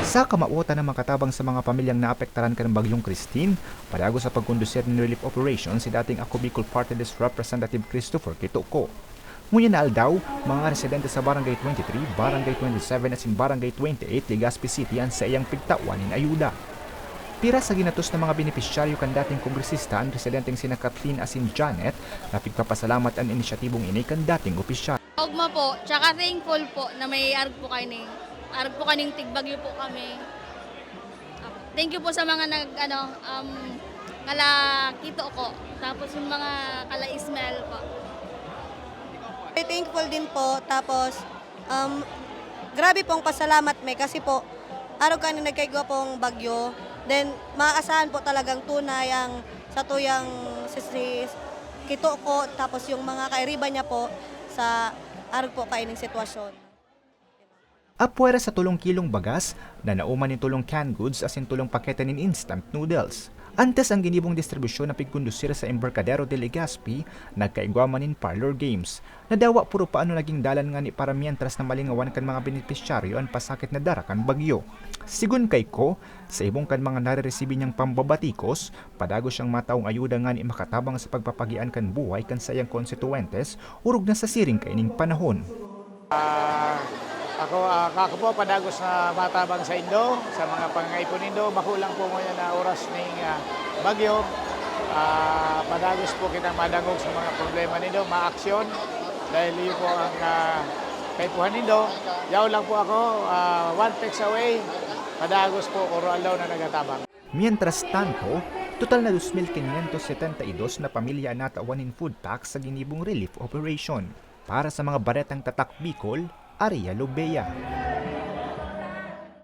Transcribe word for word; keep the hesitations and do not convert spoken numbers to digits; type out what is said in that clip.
Sa kamawotan na makatabang sa mga pamilyang naapektaran kan Bagyong Christine, padagos sa pagkondusir nin relief operation si dating Ako Bicol Party List Representative Christopher Kitoco. Ngunyan na aldaw, mga residente sa Barangay twenty-three, Barangay twenty-seven asin Barangay twenty-eight, Legazpi City an saiyang pigtawan nin ayuda. Pira sa ginatos na mga benepisyaryo kan dating kongresista an residenteng sina Kathleen asin Janet, na pigpapasalamat an inisyatibong ini kan dating opisyal. Ogma po, tsaka thankful po na may arog po kayo ni, arog po kaning tigbagyo po kami. Thank you po sa mga nag, ano, um, kala Kitoco, tapos yung mga kala Ismael po. Very thankful din po, tapos, um, grabe pong pasalamat may kasi po, arog kaning nagkaigwa pong bagyo, then maaasahan po talagang tunay ang satuyang si, si Kitoco, tapos yung mga kairiba niya po sa arog po kaining sitwasyon. Apwera sa tolong kilong bagas, nanao man nin tolong canned goods asin tolong pakete nin instant noodles. Antes an ginibong distribusyon na pigkondusir sa Embarcadero de Legazpi, nagkaigwa man nin parlor games. Nadawa puro paano naging dalan ngani para miyentras na malingawan kan mga benepisyaryo an pasakit na dara kan bagyo. Sigon kay Ko, sa ibong kan mga nareresibi niyang pambabatikos, padagos siyang mataong ayuda ngani makatabang sa pagpapagian kan buhay kan saiyang konstituyentes, orog na sa siring kaining panahon. Ah, ako, ah, ako po padagos na matabang sa indo, sa mga pangangaipon nindo. Bako lang po ngunyan na oras ning, ah, bagyo. Ah, padagos po kita madangog sa mga problema nindo, maaksyon. Dahil iyo po ang, ah, kaipuhan nindo. Yaon lang po ako, ah, one text away. Padagos po, oro-aldaw na nagatabang. Mientras tanto, total na dos mil quinientos setenta y dos na pamilya an natawan nin food pack sa ginibong relief operation. Para sa mga baretang Tatak Bicol, Aria Lobea.